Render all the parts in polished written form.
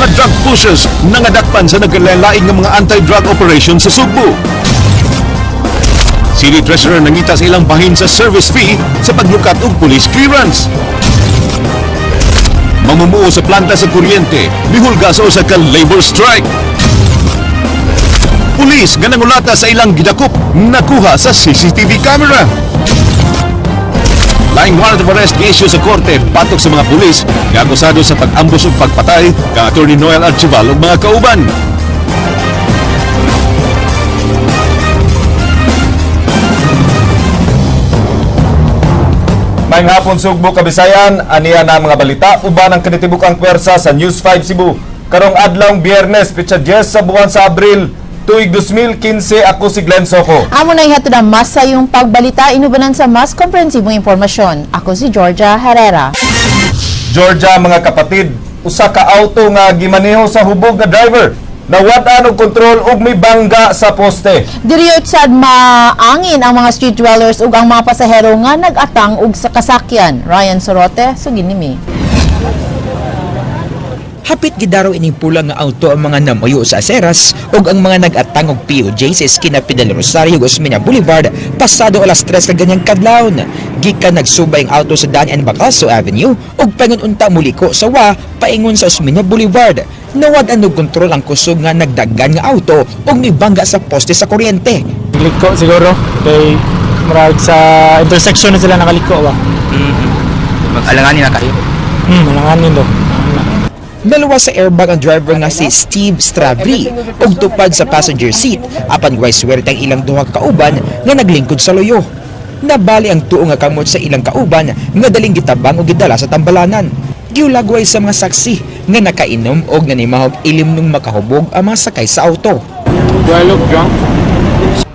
Mga drug pushers nangadakpan sa nagkalalaing nga mga anti-drug operation sa Sugbo. City Treasurer nangita sa ilang bahin sa service fee sa paglukat og police clearance. Mamumuo sa planta sa kuryente, mihulga sa usa ka labor strike. Pulis nga nangulata sa ilang gidakop nakuha sa CCTV camera. Laing warrant of arrest gi-issue sa korte batok sa mga pulis nga akusado sa pag-ambus ug pagpatay kang Attorney Noel Archival ug mga kauban. Maayong hapon, Sugbo, Kabisayan, aniya na ang mga balita uban ang kinitibuk-ang pwersa sa News 5 Cebu. Karong adlawng Biyernes, petsa 10 sa buwan sa Abril, tuig 2015, ako si Glenn Soco. Amo na ihatod ang mas sayong pagbalita inubanan sa mas komprehensibong impormasyon. Ako si Georgia Herrera. Georgia, mga kapatid, usa ka auto nga gimaneho sa hubog nga driver nawad-an og kontrol ug mibangga sa poste. Diri sad maangin ang mga street dwellers ug ang mga pasahero nga nag-atang og sa kasakyan. Ryan Sorote, sugin mi. Hapit gidaraw ining pula nga auto ang mga namuyo sa aseras ug ang mga nag-atang og POJ sa eskina Fidel Rosario ug Osmeña Boulevard pasado alas 3 kaganyang kadlawon. Gikan nagsubay ang auto sa Dan and Bacalso Avenue ug paingon unta muliko sa wa paingon sa Osmeña Boulevard. Nawad-an og kontrol ang kusog nga nagdagan nga auto ug mibangga sa poste sa kuryente. Liko siguro kay murag sa intersection na sila nakaliko ba. Mag-alanganin na kayo. Alanganin do. Naluwas sa airbag ang driver nga si Steve Stravri ug tupad sa passenger seat apan way swerte ang ilang duha ka kauban nga naglingkod sa loyo. Nabali ang tuo nga kamot sa ilang kauban nga daling gitabang ug gidala sa tambalanan. Giulagway sa mga saksi nga nakainom og nanimahog ilim nung makahubog ang mga sakay sa auto. Do I look drunk?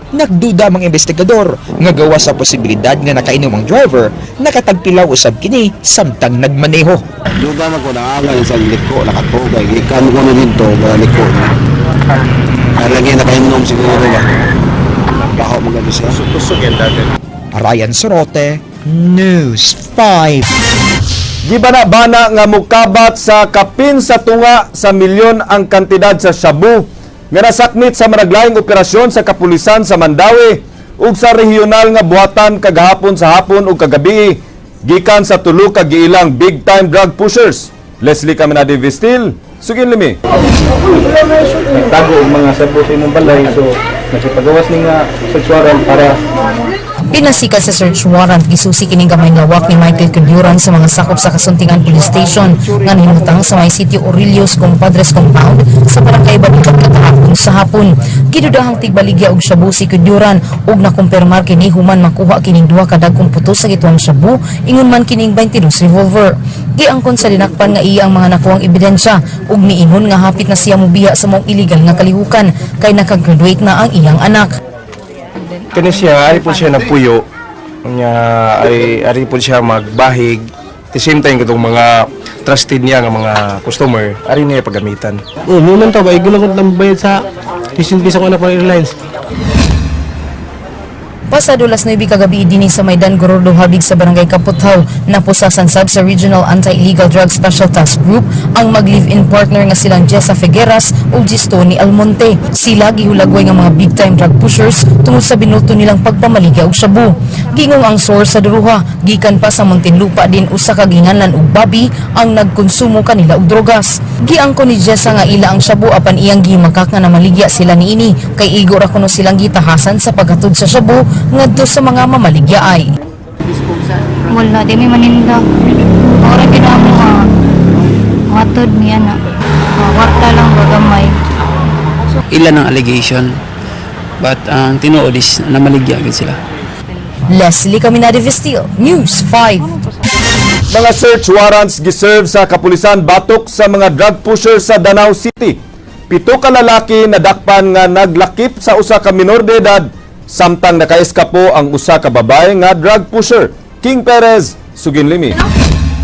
Nagduda ang mga investigador nga gawa sa posibilidad nga nakainom ang driver, nakatagpilaw usab kini samtang nagmaneho. Duda man ko naangal sa liko, nakatugay. Gikan ko na dito, mga liko na. Kaya lagi nakainom siguro ba. Baho maganda siya. Kusog yan dati. Ryan Sorote, News 5. Gibana-bana nga mukabat sa kapin sa tunga sa milyon ang kantidad sa shabu nga nasakmit sa managlaing operasyon sa kapulisan sa Mandaue ug sa regional nga buhatan kagahapon sa hapon ug kagabi gikan sa tulo ka giilang big time drug pushers. Leslie Caminade Vistil, sugin limi. Nagtago og mga sabo sa imong balay, so nagsipagawas ni nga search warrant para Pinasikat sa search warrant, gisusi kining gamay lawak ni Michael Cuduran sa mga sakop sa Kasuntingan Police Station nga nahimutang sa may sitio Aurelius Compadres Compound sa barangay Balikat katahapon sa hapon. Gidudahang tigbaligya og shabu si Cuduran ug nakumpirmar kini human makuha kining duha ka dagkong puto sa gituang shabu, ingon man kining 22 revolver. Giangkon sa dinakpan nga iya ang mga nakuhang ebidensya ug niingon nga hapit na siya mobiya sa maong iligal nga kalihukan kay nakagraduate na ang iyang anak. Kani siya, ari po siya nagpuyo. Nya ay ari po siya magbahig. At the same time katong mga trusted niya nga mga customer, ari niya paggamitan. Oh, mo man to ba iglo ko nang bayad sa tuition fees ako na for airlines. Pasado las 9 kagabi dinhi sa Maidan Gorordo Habig sa Barangay Kaputhaw, napusasan sab sa Regional Anti-Illegal Drug Special Task Group ang mag-live-in partner nga silang Jessa Figueras ug Gistoni Almonte. Sila gihulagway nga mga big-time drug pushers tungod sa binulto nilang pagpamaligya og shabu. Gingong ang source sa duruha, gikan pa sa Muntinlupa din usa ka ginganlan og Bobby ang nagkonsumo kanila og drogas. Giangko ni Jessa nga ila ang shabu apan iyang gimakak nga namaligya sila niini kay igo ra kuno silang gitahasan sa paghatod sa shabu ngadto sa mga mamaligyaay. Wala, di may maninda. Ora gina mo nga matod niya na. Mga kwarta lang ba gamay. Ilan ang allegation. But ang tinuod is namaligya gid sila. Leslie Caminade Vestil, News 5. Mga search warrants giserve sa kapulisan batok sa mga drug pushers sa Danao City. Pito ka lalaki nadakpan nga naglakip sa usa ka minor de edad samtang nakaeskapo ang usa ka babae nga drug pusher. King Perez, Suginlimi.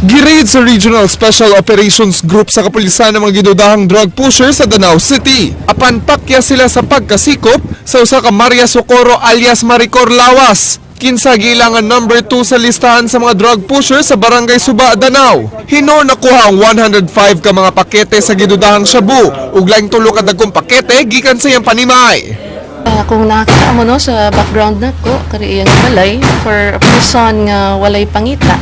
Giraid sa Regional Special Operations Group sa kapulisan ng mga gidudahang drug pusher sa Danao City. Apan pakya sila sa pagkasikop sa usa ka Maria Socorro alias Maricor Lawas. Kinsa giilangan number 2 sa listahan sa mga drug pusher sa Barangay Suba, Danao. Hinuon nakuha ang 105 ka mga pakete sa gidudahang shabu ug laing tulo ka dagkong pakete gikan sa iyang panimay. Kung nakakita mo, no, sa background nako kari iyang balay, for a person nga walay pangita,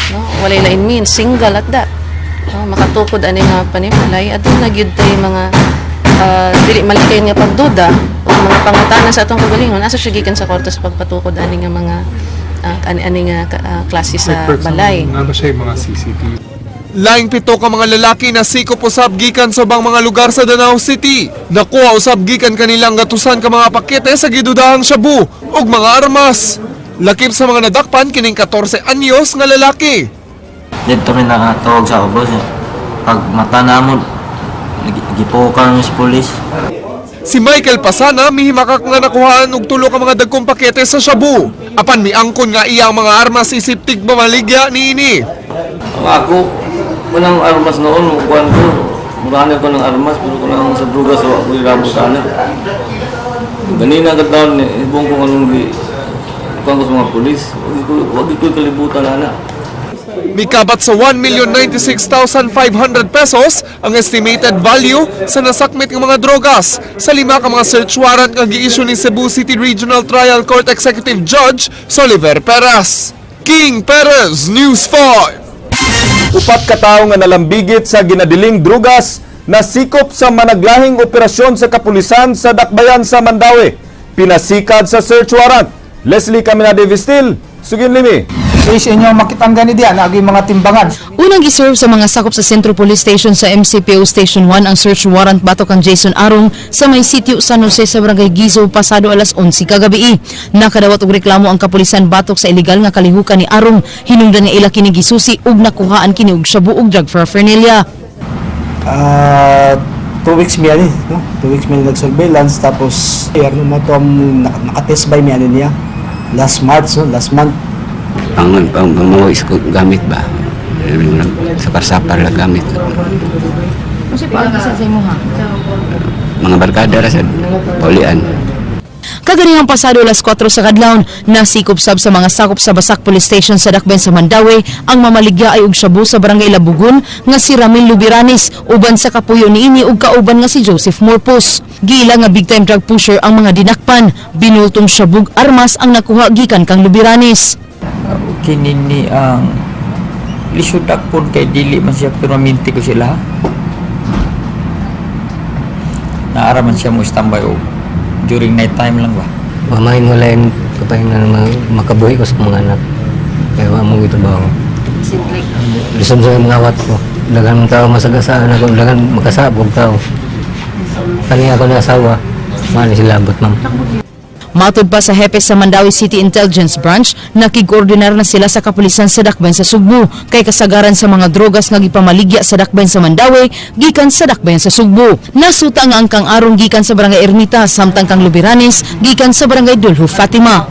no, walay lain means, single at that, no, makatukod ani nga panimalay, aduna gyud tay mga dili malikayan nga pagduda o mga pangutana sa atong kagalingon, asa siya gikan sa kwarto sa pagpatukod ani nga mga ani ani nga klase sa balay. Laing pito ka mga lalaki na sikop usab gikan sa ubang mga lugar sa Danao City. Nakuha usab gikan kanilang gatusan ka mga pakete sa gidudahang shabu ug mga armas. Lakip sa mga nadakpan kining 14 anyos nga lalaki. Dito rin nakatawag sa ubos. Pag mata na mo, gipukaw mi sa pulis. Si Michael Pasana mihimakak nga nakuhaan og tulo ka mga dagkong pakete sa shabu. Apan miangkon nga iya ang mga armas isip tigpamaligya niini. Ang ako, walang armas noon, kuan ko. Murani ko ng armas, pero kung sa druga, so ako irabot ana. Ganina ka taon, ibong ko anong gi, kuan ko sa mga pulis. Wag ko kalibutan ana. Mikabat sa 1,096,500 pesos ang estimated value sa nasakmit ng mga drogas sa lima ka mga search warrant nga gi-issue ni Cebu City Regional Trial Court Executive Judge Soliver Perez. King Perez, News 5. Upat ka tawo nga nalambigit sa ginadiling drugas na sikop sa managlahing operasyon sa kapulisan sa Dakbayan sa Mandaue. Pinasikad sa search warrant. Leslie Caminade Vistil, sugin limi. Is inyong makitanggan ni diyan agi mga timbangan. Unang giserve sa mga sakop sa Centro Police Station sa MCPO Station 1 ang search warrant batok kang Jason Arong sa may sitio San Jose sa Barangay Gizo pasado alas 11 kagabi. Nakadawat og reklamo ang kapulisan batok sa ilegal nga kalihukan ni Arong, hinungdan nga ila kini gisusi ug nakuhaan kini og shabu ug drug paraphernalia. 2 weeks mi ani, no? 2 weeks mi nag-surveillance, tapos year no mo to ang nakatest by mi ani niya last March, no? Last month. Pang pang pang gamit ba? Sapar-sapar lang gamit. Kasi pa sa imo ha. Mga barkada ra sa paulian. Kaganihang pasado alas 4 sa kadlawon, nasikop sab sa mga sakop sa Basak Police Station sa Dakbayan sa Mandaue ang mamaligya ay og shabu sa Barangay Labugon nga si Ramil Lubiranis uban sa kapuyo niini ug kauban nga si Joseph Morpos. Giila nga big time drug pusher ang mga dinakpan, binultong shabug armas ang nakuha gikan kang Lubiranis. Kini ni ang lisod dakpon kay dili man siya permanente ko sila. Naara man siya mo standby og during night time lang ba. Mamahin wala yung kapay na makabuhi ko sa mga anak. Kaya wa mo gitrabaho. Lisod sa mga awat ko. Daghan tao masagasaan ako, daghan makasabog tao. Kani ako na asawa, mali sila abot, ma'am. Matod pa sa hepe sa Mandaue City Intelligence Branch, nakig-ordinar na sila sa kapulisan sa Dakbayan sa Sugbo kay kasagaran sa mga drogas nga gipamaligya sa Dakbayan sa Mandaue gikan sa Dakbayan sa Sugbo. Nasuta nga ang kang Arong gikan sa Barangay Ermita samtang kang Lubiranes gikan sa Barangay Dulho Fatima.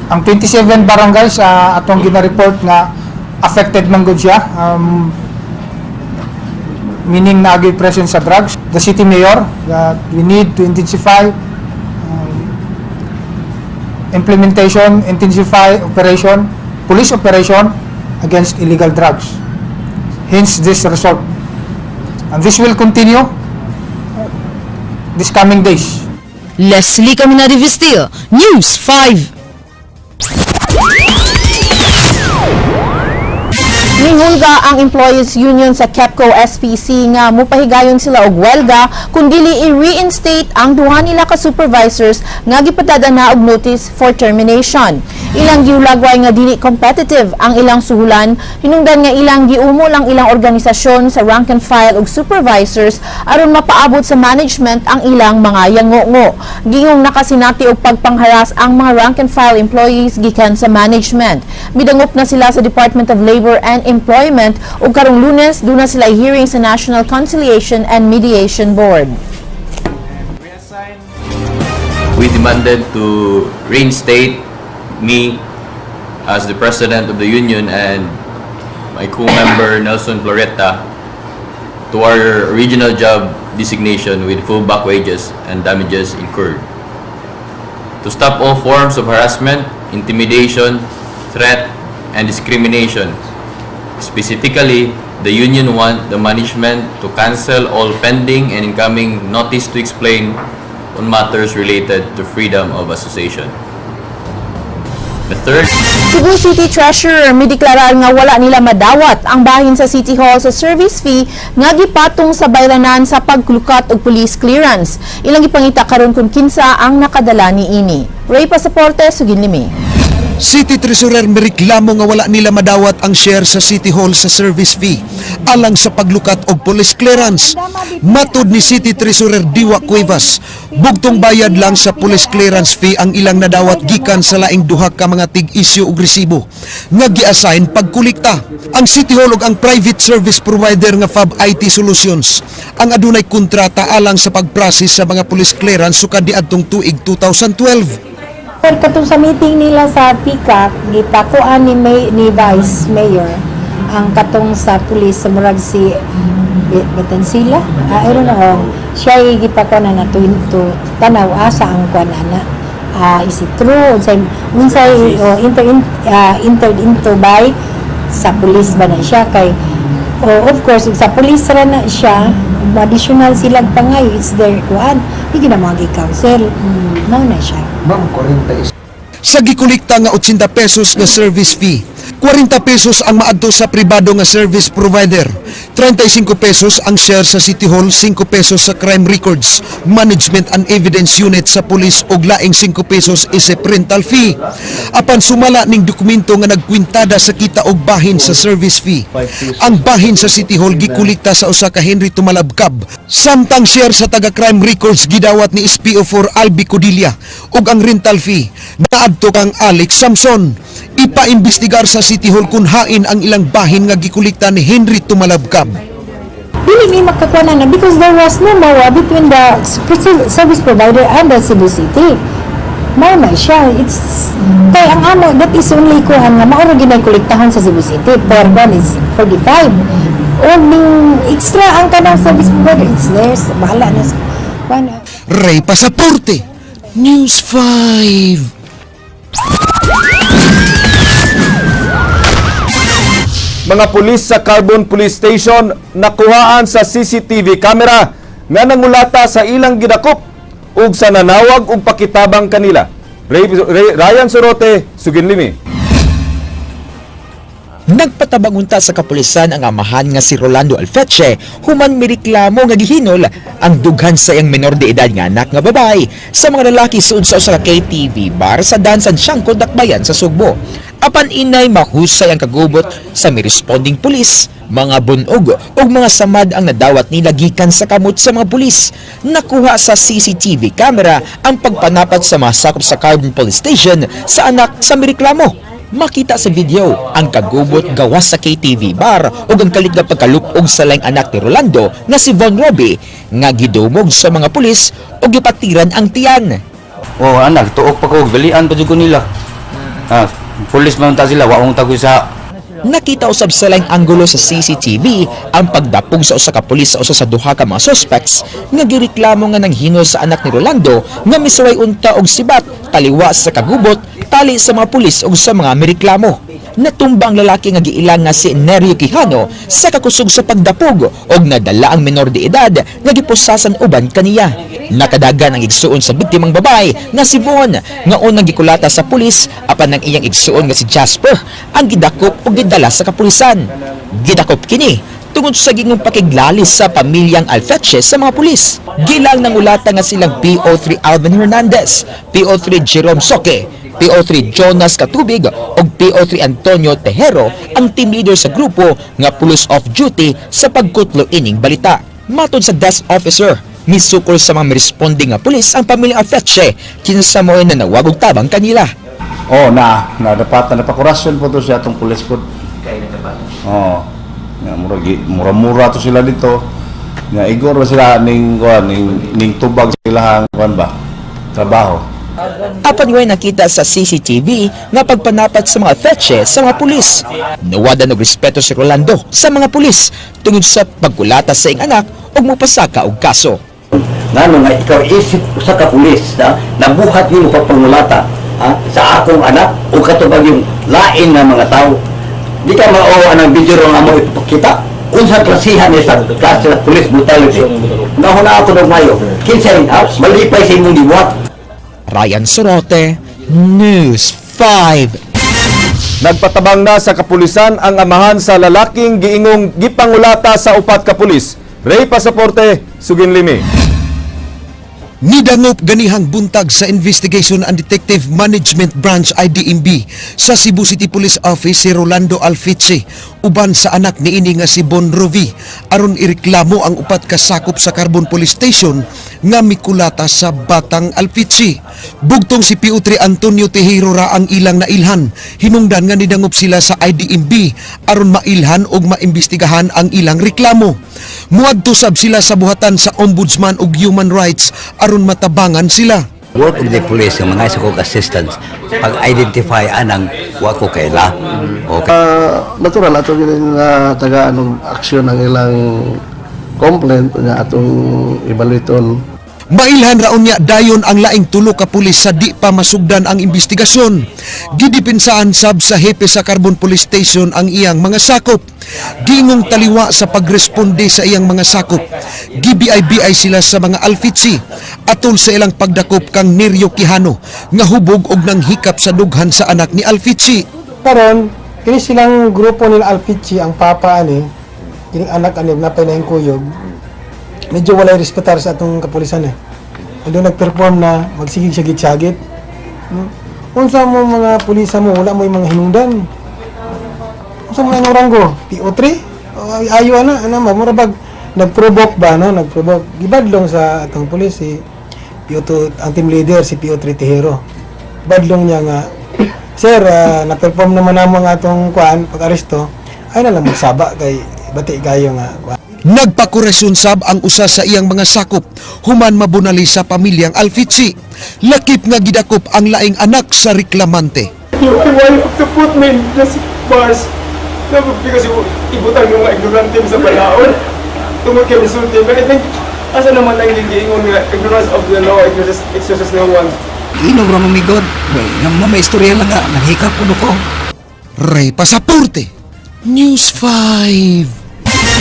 Ang 27 barangays atong gina-report nga affected man gud siya. Meaning naagi presence sa drugs. The city mayor that we need to intensify implementation, intensify operation, police operation against illegal drugs. Hence this result. And this will continue this coming days. Leslie Caminade Vistil, News 5. Mihulga ang Employees Union sa KEPCO SPC nga mupahigayon sila og welga kung dili i-reinstate ang duha nila ka supervisors nga gipadada na og notice for termination. Ilang giulagway nga dili competitive ang ilang suhulan, hinungdan nga ilang giumol ang ilang organisasyon sa rank and file og supervisors aron mapaabot sa management ang ilang mga yangongo. Gingong nakasinati og pagpangharas ang mga rank and file employees gikan sa management. Midangop na sila sa Department of Labor and Employment ug karong Lunes duna sila hearing sa National Conciliation and Mediation Board. We demanded to reinstate me as the president of the union and my co-member Nelson Floretta to our original job designation with full back wages and damages incurred. To stop all forms of harassment intimidation, threat, and discrimination. Specifically, the union want the management to cancel all pending and incoming notice to explain on matters related to freedom of association. The third Cebu City Treasurer mideklarar nga wala nila madawat ang bahin sa City Hall sa service fee nga gipatong sa bayranan sa paglukat og police clearance. Ilang gipangita karon kung kinsa ang nakadala niini. Ray Pasaporte, Suginlimi. City Treasurer mireklamo nga wala nila madawat ang share sa City Hall sa service fee alang sa paglukat og police clearance. Matud ni City Treasurer Diwa Cuevas, bugtong bayad lang sa police clearance fee ang ilang nadawat gikan sa laing duha ka mga tig-issue og resibo nga gi-assign pagkolekta. Ang City Hall ug ang private service provider nga Fab IT Solutions ang adunay kontrata alang sa pag-process sa mga police clearance sukad niadtong tuig 2012. Pero katong sa meeting nila sa PICAC, gipakuan ni Vice Mayor ang katong sa police sa murag si Betansila. Ah, I don't know. Siya ay gipakuan na to tanaw asa ang kuan ana. Ah, is it true? Unsay oh, entered into by sa police ba na siya kay, oh, of course, sa police ra na siya, additional silang pangayo, it's their kuan. Di gina mga gi-council. Mao na siya. Ma'am, 40. Sa gikolekta nga 80 pesos nga service fee, 40 pesos ang maadto sa pribado nga service provider, 35 pesos ang share sa City Hall, 5 pesos sa Crime Records, Management and Evidence Unit sa police ug laing 5 pesos isip rental fee. Apan sumala ning dokumento nga nagkwintada sa kita og bahin sa service fee, ang bahin sa City Hall gikolekta sa usa ka Henry Tumalabcab, samtang share sa taga Crime Records gidawat ni SPO4 Albi Codilla ug ang rental fee naadto kang Alex Samson. Ipaimbestigar sa City Hall kung hain ang ilang bahin nga gikolekta ni Henry Tumalabcab. Dili mi makakuha na because there was no MOA between the service provider and the Cebu City. Mao na siya. It's kay ang amo, that is only kuan nga mao ra ginay kolektahon sa Cebu City. Per one is 45. O ning extra ang kanang service provider, it's theirs. Bahala na sa kuan. Ray Pasaporte, News 5. Mga pulis sa Carbon Police Station nakuhaan sa CCTV camera nga nangulata sa ilang gidakop ug sa nanawag og pakitabang kanila. Ryan Sorote, Suginlimi. Nagpatabang unta sa kapulisan ang amahan nga si Rolando Alfeche human mireklamo nga gihinol ang dughan sa iyang menor de edad nga anak nga babae sa mga lalaki suod sa usa ka KTV bar sa Dansan Siangco, Dakbayan sa Sugbo. Apan inay mahusay ang kagubot sa mi-responding pulis, mga bunog ug mga samad ang nadawat nila gikan sa kamot sa mga pulis. Nakuha sa CCTV camera ang pagpanapat sa mga sakop sa Carbon Police Station sa anak sa mireklamo. Makita sa video ang kagubot gawas sa KTV bar ug ang kalit nga pagkalupog sa laing anak ni Rolando nga si Von Robbie nga gidumog sa mga pulis ug gipatiran ang tiyan. Oh, anak, tuok pa ko, balian pa jud ko nila. Ah, pulis man ta sila, wa mong tagoy sa Nakita usab sa laing anggulo sa CCTV ang pagdapog sa usa ka pulis sa usa sa duha ka mga suspects nga gireklamo nga nanghinol sa anak ni Rolando nga misuway unta og sibat taliwa sa kagubot tali sa mga pulis ug sa mga mireklamo. Natumba ang lalaki nga giilang nga si Nerio Quijano sa kakusog sa pagdapog og nadala ang menor de edad nga gipusasan uban kaniya. Nakadagan ang igsuon sa biktimang babae nga si Von nga unang gikulata sa pulis, apan ang iyang igsuon nga si Jasper ang gidakop ug gidala sa kapulisan. Gidakop kini tungod sa gingong pakiglalis sa pamilyang Alfeche sa mga pulis. Gilang nangulata nga silang PO3 Alvin Hernandez, PO3 Jerome Soque, PO3 Jonas Katubig ug PO3 Antonio Tejero ang team leader sa grupo nga police off duty sa pagkutlo ining balita. Matod sa desk officer, misukol sa mga responding nga pulis ang pamilyang Alfeche kinsa mo nanawag og tabang kanila. Oh, na na dapat na napakurasyon po to siya atong pulis po. Oh. Nga mura mura-mura to sila dito. Nga igor ba sila ning kuan ning tubag sila ang kuan ba? Trabaho. Apan way nakita sa CCTV nga pagpanapat sa mga Alfeche sa mga pulis. Nawadan og respeto si Rolando sa mga pulis tungod sa pagkulata sa iyang anak ug mopasaka og kaso. Ngano nga ikaw isip usa ka pulis na nabuhat nimo pagpangulata. Ha? Sa akong anak o katubag yung lain nga mga tao. Di ka mao anang video ro nga mo ipakita. Unsa klasihan ni sa klase sa police brutality. Nahuna ako ng mayo. Kinsa ha? Malipay sa imong gibuhat. Ryan Sorote, News 5. Nagpatabang na sa kapulisan ang amahan sa lalaking giingong gipangulata sa upat ka pulis. Ray Pasaporte, Suginlimi. Nidangop ganihang buntag sa Investigation and Detective Management Branch, IDMB, sa Cebu City Police Office si Rolando Alfiche uban sa anak niini nga si Bon Rovi aron ireklamo ang upat ka sakop sa Carbon Police Station nga mikulata sa batang Alfiche. Bugtong si PO3 Antonio Tejero ra ang ilang nailhan, hinungdan nga nidangop sila sa IDMB aron mailhan ug maimbestigahan ang ilang reklamo. Muadto sab sila sa buhatan sa Ombudsman ug Human Rights aron matabangan sila. Work of the police nga mga sa kog assistance pag-identify anang wa ko kaila. Okay. Natural ato gid nga tagaan og aksyon ang ilang complaint nga atong evaluaton. Mailhan raon niya dayon ang laing tulo ka pulis sa di pa masugdan ang investigasyon. Gidipensaan sab sa hepe sa Carbon Police Station ang iyang mga sakop. Gingong taliwa sa pagresponde sa iyang mga sakop. Gibi-bi sila sa mga Alfitsi atol sa ilang pagdakop kang Neryo Quijano nga hubog og nanghikap sa dughan sa anak ni Alfitsi. Karon, kini silang grupo nila Alfichi, ang papa ani, kining anak ani napay na kuyog. Medyo walay respetar sa atong kapulisan eh. Ando nag-perform na magsigig sagit-sagit. No? Unsa mo mga pulisa mo, wala mo yung mga hinungdan. Unsa mo ang ranggo? PO3? O, ayo ana, ana ba mura bag nag-provoke ba, no? Nag-provoke. Gibadlong sa atong pulis si PO2, ang team leader si PO3 Tejero. Badlong niya nga, "Sir, na-perform naman namo ang atong kuan pag-aresto, ay na lang magsaba kay bati kayo nga kuan." Nagpakorasyon sab ang usa sa iyang mga sakop human mabunali sa pamilyang Alfitsi. Lakip nga gidakop ang laing anak sa reklamante. Why you have to put me in this bars? No, because ibutang yung mga ignorante sa balaod. Tungod kay misulti. But I think, asa naman ang giingon nga ignorance of the law, ignorance excuses no one. Inom ra mamigod. Nga may istorya lang nga, nanghikap kuno ko. Ray Pasaporte, News 5.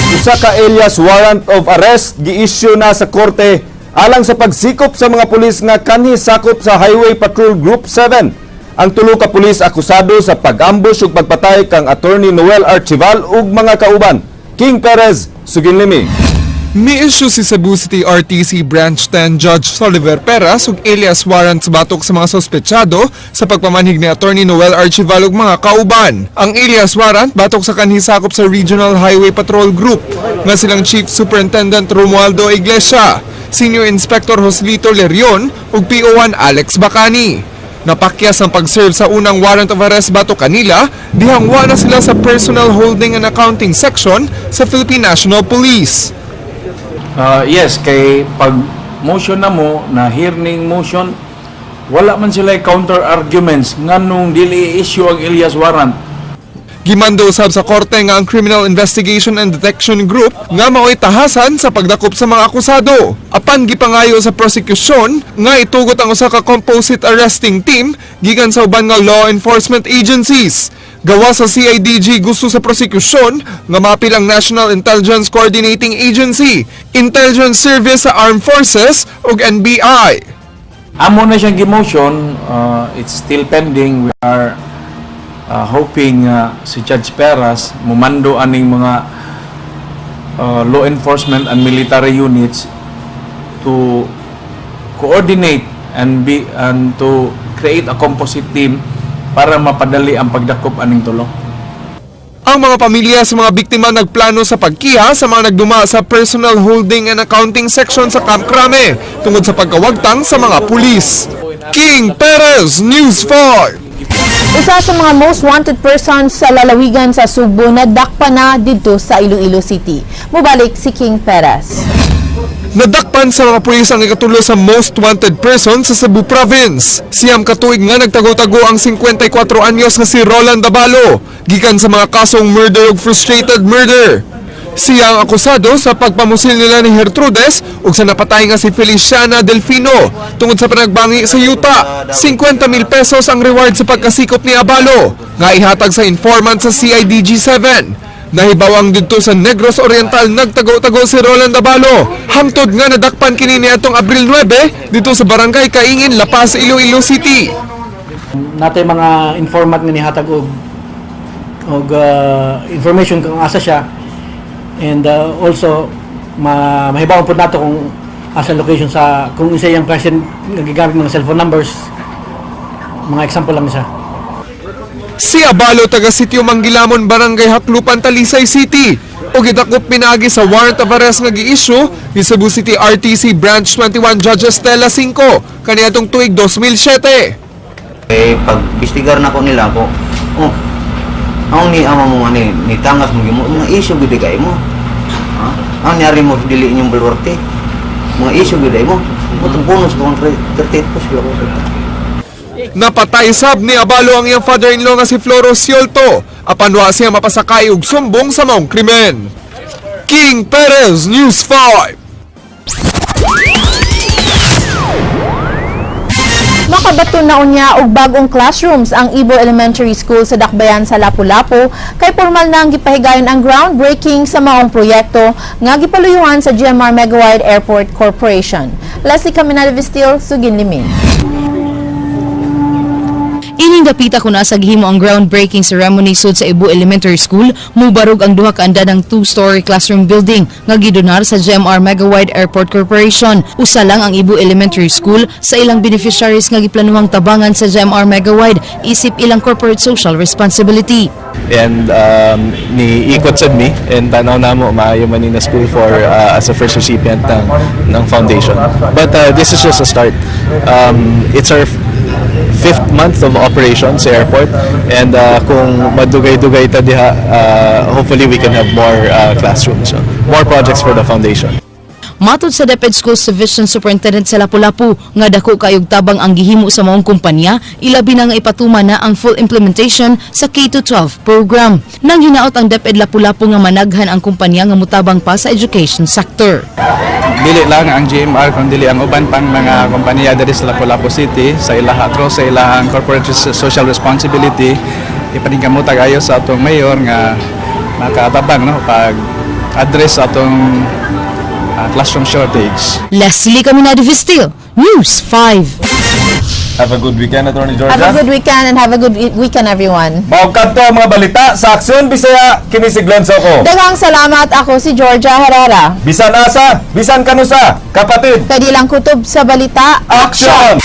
Usa ka alias warrant of arrest gi-issue na sa korte alang sa pagsikop sa mga pulis nga kanhi sakop sa Highway Patrol Group 7. Ang tulo ka pulis akusado sa pag-ambush ug pagpatay kang Attorney Noel Archival ug mga kauban. King Perez, Suginlimi. Ni-issue si Cebu City RTC Branch 10 Judge Soliver Peras ug alias warrants batok sa mga sospechado sa pagpamanhig ni Attorney Noel Archival ug mga kauban. Ang alias warrant batok sa kanhi sakop sa Regional Highway Patrol Group nga silang Chief Superintendent Romualdo Iglesia, Senior Inspector Joselito Lerion ug PO1 Alex Bacani. Napakyas ang pag-serve sa unang warrant of arrest batok kanila dihang wa na sila sa Personal Holding and Accounting Section sa Philippine National Police. Yes, kay pag motion na mo, na hearing motion, wala man sila counter arguments nganong dili i-issue ang alias warrant. Gimando usab sa korte nga ang Criminal Investigation and Detection Group nga mao'y tahasan sa pagdakop sa mga akusado. Apan gipangayo sa prosecution nga itugot ang usa ka composite arresting team gikan sa uban nga law enforcement agencies. Gawa sa CIDG, gusto sa prosecution nga maapil ang National Intelligence Coordinating Agency, Intelligence Service sa Armed Forces ug NBI. Amo na siyang gi-motion, it's still pending. We are hoping si Judge Peras mumando aning mga law enforcement and military units to coordinate and to create a composite team para mapadali ang pagdakop aning tulo. Ang mga pamilya sa mga biktima nagplano sa pagkiha sa mga nagduma sa Personal Holding and Accounting Section sa Camp Crame tungod sa pagkawagtang sa mga pulis. King Perez, News 5. Usa sa mga most wanted persons sa lalawigan sa Sugbo nadakpan na didto sa Iloilo City. Mubalik si King Perez. Nadakpan sa mga pulis ang ikatulo sa most wanted person sa Cebu Province. 9 ka tuig nga nagtago-tago ang 54 anyos nga si Roland Dabalo, gikan sa mga kasong murder ug frustrated murder. Siya ang akusado sa pagpamusil nila ni Gertrudes ug sa napatay nga si Feliciana Delfino tungod sa panagbangi sa yuta. 50 mil pesos ang reward sa pagkasikop ni Abalo nga ihatag sa informant sa CIDG 7. Nahibawang didto sa Negros Oriental nagtago-tago si Roland Abalo. Hangtod nga nadakpan kini niadtong Abril 9 dito sa Barangay Kaingin, La Paz, Iloilo City. Natay mga informant nga nihatag og information kung asa siya and also mahibaw pud nato kung asa location sa kung isa iyang present nga gigamit mga cellphone numbers, mga example lang siya. Si Abalo taga Sitio Manggilamon, Barangay Haklupan, Talisay City. O gidakop pinaagi sa warrant of arrest nga gi-issue ni Cebu City RTC Branch 21 Judge Estela 5 kaniadtong tuig 2007. Eh, pag imbestigar na ko nila ko, oh, ang ni ama mo ni, ni tangas mo mo, mga issue gud kay mo. Ha? Ang niyari mo dili inyong baluarte. Mga issue gud mo. Mo bonus ko 38 po sila ko. Napatay sab ni Abalo ang iyang father-in-law nga si Floro Siolto apan wa siya mapasakay og sumbong sa maong krimen. King Perez, News 5. Makabato na unya og bag-ong classrooms ang Ibo Elementary School sa Dakbayan sa Lapu-Lapu kay pormal na ang gipahigayon ang groundbreaking sa maong proyekto nga gipaluyuhan sa GMR Megawide Airport Corporation. Leslie Caminada Vestil, Sugin Limin. Ining dapita kuna sa gihimo ang groundbreaking ceremony sud sa Ibo Elementary School, mubarog ang duha ka andanang two-story classroom building nga gidonar sa GMR Megawide Airport Corporation. Usa lang ang Ibo Elementary School sa ilang beneficiaries nga giplanuhang tabangan sa GMR Megawide isip ilang corporate social responsibility. And ni ikot sad mi and tanaw namo maayo man ni na school for as a first recipient ng foundation. But this is just a start. It's our fifth month of operation sa airport and kung madugay-dugay ta diha, hopefully we can have more classrooms, so more projects for the foundation. Matod sa DepEd Schools Division Superintendent sa Lapu-Lapu nga dako kayog tabang ang gihimo sa maong kumpanya, ilabi na nga ipatuman na ang full implementation sa K-12 program. Nang hinaot ang DepEd Lapu-Lapu nga managhan ang kumpanya nga mutabang pa sa education sector. Dili lang ang GMR kun dili ang uban pang mga kompanya diri sa Lapu-Lapu City sa ilaha through sa ilahang corporate social responsibility, ipaningkamot ayo sa atong mayor nga makatabang, no, pag address sa atong classroom shortage. Leslie Caminada Vestil, News 5. Have a good weekend, Attorney Georgia. Have a good weekend and have a good weekend, everyone. Mao kadto ang mga balita sa Aksyon Bisaya, kini si Glenn Soco. Daghang salamat, ako si Georgia Herrera. Bisan asa, bisan kanusa, kapatid. Kay di lang kutob sa balita. Action!